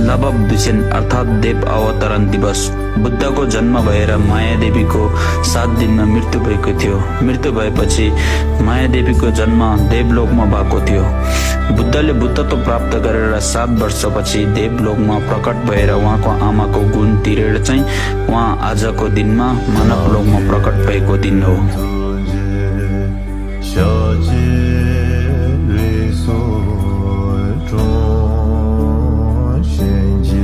लबब अर्थात देव अवतरण दिवस। बुद्धको जन्म भएर मायादेवीको 7 दिनमा मृत्यु भएको थियो। मृत्यु भएपछि मायादेवीको जन्म देवलोकमा भएको थियो। बुद्धले बुद्धत्व प्राप्त गरेर 7 वर्षपछि देवलोकमा प्रकट भएर उहाँको आमाको गुण तिरेर चाहिँ उहाँ आजको दिनमा मानवलोकमा प्रकट भएको दिन हो। 小劫类所中，玄机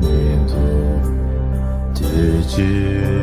弥陀，地劫。